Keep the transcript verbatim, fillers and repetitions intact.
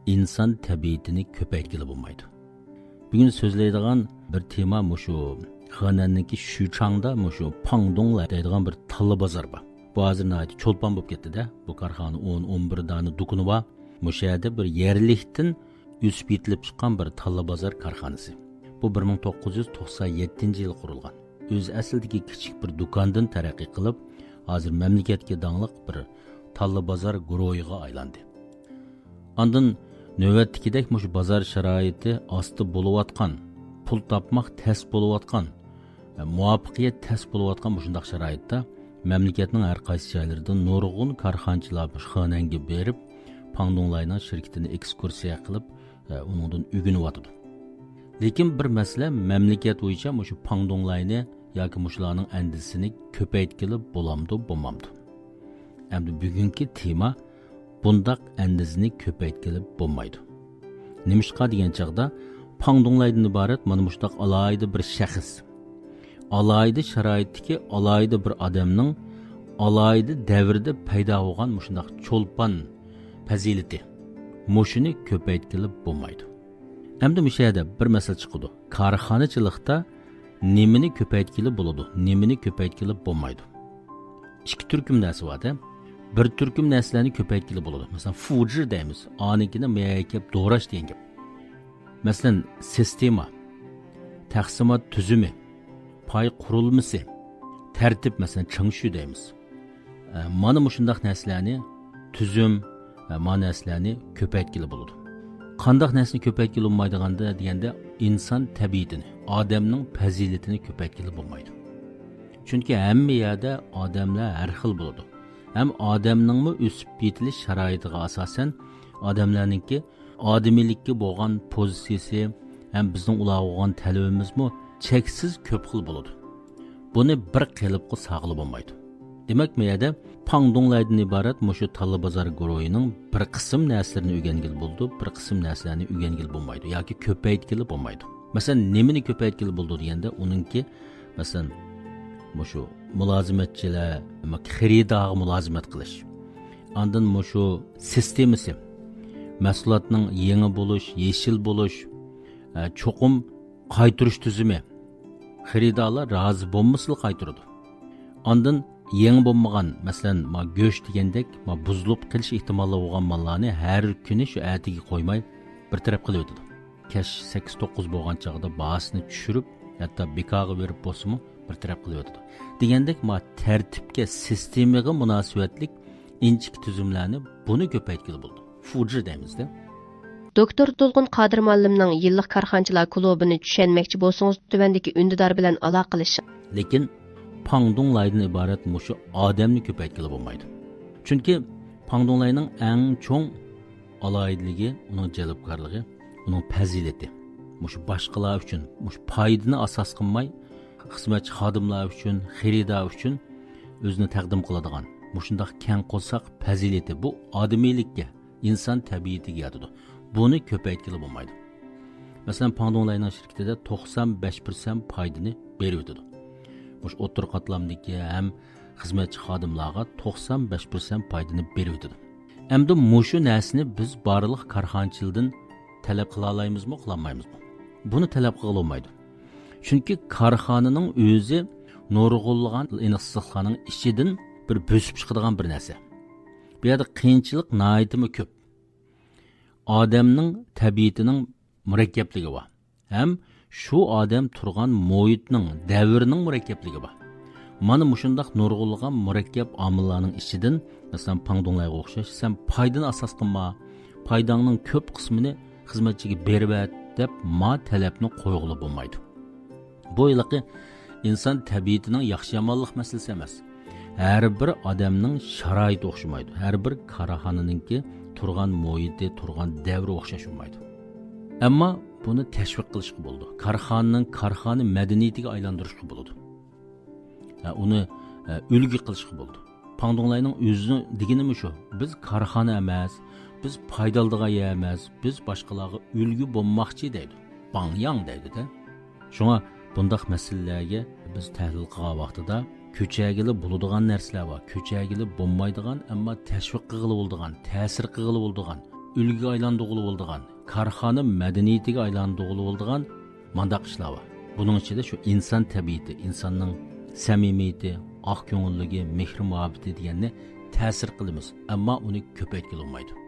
ئىنسان تەبىئىتىنى كۆپەيتكىلى بولمايدۇ. بۈگۈن سۆزلەيدىغان بىر تېما مۇشۇ خېنەننىڭكى شۈچاڭدا مۇشۇ پاڭدۇڭلەي دەيدىغان بىر تاللا بازار بار. بۇ ھازىر ناھايىتى چولپان بولۇپ كەتتى-دە. بۇ كارخانا ئون، ئون بىر دانە دۇكىنى بار. مۇشۇ يەردە بىر يەرلىكتىن ئۆسۈپ يېتىلىپ چىققان بىر تاللا بازار كارخانىسى. بۇ بىر مىڭ توققۇز يۈز توقسان يەتتىنچى يىلى قۇرۇلغان. ئۆزى ئەسلىدىكى كىچىك بىر دۇكاندىن تەرەققىي قىلىپ، ھازىر مەملىكەتكە داڭلىق بىر تاللا بازار گۇرۇھىغا ئايلاندى. ئاندىن نۆۋەتتىكىدەك مۇشۇ بازار شارائىتى ئاستا بولۇۋاتقان، پۇل تاپماق تەس بولۇۋاتقان، مۇۋەپپەقىيەت تەس بولۇۋاتقان مۇشۇنداق شارائىتتا مەملىكەتنىڭ ھەر قايسى جايلىرىدىن نۇرغۇن كارخانىچىلار مۇشۇ خېنەنگە بېرىپ، پاڭدۇڭلاينىڭ شىركىتىنى ئېكسكۇرسىيە قىلىپ، ئە، ئۇنىڭدىن ئۆگىنىۋاتىدۇ. لېكىن بىر مەسىلە، مەملىكەت بويىچە مۇشۇ پاڭدۇڭلاينى ياكى مۇشۇلارنىڭ ئەندىزىسىنى كۆپەيتكىلى بولامدۇ، بولمامدۇ؟ ئەمدى بۈگۈنكى تېما بۇنداق ئەندىزىنى كۆپەيتكىلى بولمايدۇ. نېمىشقا دېگەن چاغدا، پاڭدۇڭلايدىن ئىبارەت مانا مۇشۇنداق ئالاھىدە بىر شەخس، ئالاھىدە شارائىتتىكى ئالاھىدە بىر ئادەمنىڭ ئالاھىدە دەۋردە پەيدا بولغان مۇشۇنداق چولپان پەزىلىتى. مۇشۇنى كۆپەيتكىلى بولمايدۇ. ئەمدى مۇشۇ يەردە بىر مەسىلە چىقىدۇ. كارخانىچىلىقتا نېمىنى كۆپەيتكىلى بولىدۇ، نېمىنى كۆپەيتكىلى بولمايدۇ؟ ئىككى تۈركۈم نەرسە بار-دە. بىر تۈركۈم نەرسىلەرنى كۆپەيتكىلى بولىدۇ. مەسىلەن، فۇجى دەيمىز. ئانىڭكىنى مەيەگە كەپ دوراش دېگەن گەپ. مەسىلەن، سىستېما، تەقسىمات تۈزۈمى، پاي قۇرۇلمىسى، تەرتىپ، مەسىلەن، چېڭشۈ دەيمىز. ئە، مانا مۇشۇنداق نەرسىلەرنى، تۈزۈم، ئە، مانا نەرسىلەرنى كۆپەيتكىلى بولىدۇ. قانداق نەرسىنى كۆپەيتكىلى بولمايدىغاندا دېگەندە، ئىنسان تەبىئىتىنى، ئادەمنىڭ پەزىلىتىنى كۆپەيتكىلى بولمايدۇ. چۈنكى ھەممە يەردە ئادەملەر ھەر خىل بولىدۇ. ھەم ئادەمنىڭمۇ ئۆسۈپ يېتىلىش شارائىتىغا ئاساسەن، ئادەملەرنىڭكى ئادىمىيلىككە بولغان پوزىتسىيىسى ھەم بىزنىڭ ئۇلارغا بولغان تەلىپىمىزمۇ چەكسىز كۆپ خىل بولىدۇ. بۇنى بىر قېلىپقا سالغىلى بولمايدۇ. دېمەك، مۇ يەردە پاڭدۇڭلايدىن ئىبارەت مۇشۇ تاللا بازار گۇرۇھىنىڭ بىر قىسىم نەرسىلىرىنى ئۆگەنگىلى بولىدۇ، بىر قىسىم نەرسىلەرنى ئۆگەنگىلى بولمايدۇ ياكى كۆپەيتكىلى بولمايدۇ. مەسىلەن، نېمىنى كۆپەيتكىلى بولىدۇ دېگەندە، ئۇنىڭكى، مەسىلەن، مۇشۇ مۇلازىمەتچىلەر، خېرىدارغا مۇلازىمەت قىلىش. ئاندىن مۇشۇ سىستېمىسى، مەھسۇلاتنىڭ يېڭى بولۇش، يېشىل بولۇش، ئە، چوقۇم قايتۇرۇش تۈزۈمى. خېرىدارلار رازى بولمىسىلا قايتۇرىدۇ. ئاندىن يېڭى بولمىغان، مەسىلەن، ما گۆش دېگەندەك، ما بۇزۇلۇپ قېلىش ئېھتىمالى بولغان ماللارنى ھەر كۈنى شۇ ئەتىگە قويماي بىر تەرەپ قىلىۋېتىدۇ. كەچ سەككىز توققۇز بولغان چاغدا باھاسىنى چۈشۈرۈپ، ھەتتا بىكارغا بېرىپ بولسىمۇ بىر تەرەپ قىلىۋېتىدۇ. دېگەندەك، ما تەرتىپكە، سىستېمىغا مۇناسىۋەتلىك ئىنچىكە تۈزۈملەرنى بۇنى كۆپەيتكىلى بولىدۇ. فۇجى دەيمىز-دە. دوكتور تۇلغۇن قادىر مۇئەللىمنىڭ يىللىق كارخانىچىلار كۇلۇبىنى چۈشەنمەكچى بولسىڭىز، تۆۋەندىكى ئۈندىدار بىلەن ئالاقىلىشىڭ. لېكىن پاڭدۇڭلايدىن ئىبارەت مۇشۇ ئادەمنى كۆپەيتكىلى بولمايدۇ. چۈنكى پاڭدۇڭلاينىڭ ئەڭ چوڭ ئالاھىدىلىكى، ئۇنىڭ جەلپكارلىقى، ئۇنىڭ پەزىلىتى. مۇشۇ باشقىلار ئۈچۈن، مۇشۇ پايدىنى ئاساس قىلماي، خىزمەتچى خادىملار ئۈچۈن، خېرىدار ئۈچۈن ئۆزىنى تەقدىم قىلىدىغان مۇشۇنداق كەڭ قورساق پەزىلىتى، بۇ ئادىمىيلىككە، ئىنسان تەبىئىتىگە ياتىدۇ. بۇنى كۆپەيتكىلى بولمايدۇ. مەسىلەن، پاڭدۇڭلاينىڭ شىركىتىدە توقسان بەش پىرسەنت پايدىنى بېرىۋېتىدۇ. مۇشۇ ئوتتۇرا قاتلامدىكى ھەم خىزمەتچى خادىملارغا توقسان بەش پىرسەنت پايدىنى بېرىۋېتىدۇ. ئەمدى مۇشۇ نەرسىنى بىز بارلىق كارخانىچىلىدىن تەلەپ قىلالايمىزمۇ، قىلالمايمىزمۇ؟ بۇنى تەلەپ قىلغىلى بولمايدۇ. چۈنكى كارخانىنىڭ ئۆزى نۇرغۇنلىغان ئېنىقسىزلىقلارنىڭ ئىچىدىن بىر بۆسۈپ چىقىدىغان بىر نەرسە. بۇ يەردە قىيىنچىلىق ناھايىتىمۇ كۆپ. ئادەمنىڭ تەبىئىتىنىڭ مۇرەككەپلىكى بار. ھەم شۇ ئادەم تۇرغان مۇھىتنىڭ، دەۋرنىڭ مۇرەككەپلىكى بار. مانا مۇشۇنداق نۇرغۇنلىغان مۇرەككەپ ئامىللارنىڭ ئىچىدىن، مەسىلەن، پاڭدۇڭلايغا ئوخشاش، سەن پايدىنى ئاساس قىلما، پايداڭنىڭ كۆپ قىسمىنى خىزمەتچىگە بېرىۋەت، دەپ ما تەلەپنى قويغىلى بولمايدۇ. بۇ ھېلىقى ئىنسان تەبىئىتىنىڭ ياخشى-يامانلىق مەسىلىسى ئەمەس. ھەر بىر ئادەمنىڭ شارائىتى ئوخشىمايدۇ. ھەر بىر كارخانىنىڭكى تۇرغان مۇھىتى، تۇرغان دەۋرى ئوخشاش بولمايدۇ. ئەمما بۇنى تەشۋىق قىلىشقا بولىدۇ. كارخانىنىڭ كارخانا مەدەنىيىتىگە ئايلاندۇرۇشقا بولىدۇ. ھە، ئۇنى، ھە، ئۈلگە قىلىشقا بولىدۇ. پاڭدۇڭلاينىڭ ئۆزىنىڭ دېگىنىمۇ شۇ. بىز كارخانا ئەمەس، بىز پايدا ئالىدىغان يەر ئەمەس، بىز باشقىلارغا ئۈلگە بولماقچى دەيدۇ. باڭياڭ دەيدۇ-دە. شۇڭا بۇنداق مەسىلىلەرگە بىز تەھلىل قىلغان ۋاقتىدا كۆچەرگىلى بولىدىغان نەرسىلەر بار، كۆچەرگىلى بولمايدىغان، ئەمما تەشۋىق قىلغىلى بولىدىغان، تەسىر قىلغىلى بولىدىغان، ئۈلگىگە ئايلاندۇرغىلى بولىدىغان، كارخانا مەدەنىيىتىگە ئايلاندۇرغىلى بولىدىغان مانداق ئىشلار بار. بۇنىڭ ئىچىدە شۇ ئىنسان تەبىئىتى، ئىنساننىڭ سەمىمىيىتى، ئاقكۆڭۈللۈكى، مېھرى-مۇھەببىتى دېگەننى تەسىر قىلىمىز، ئەمما ئۇنى كۆپەيتكىلى بولمايدۇ.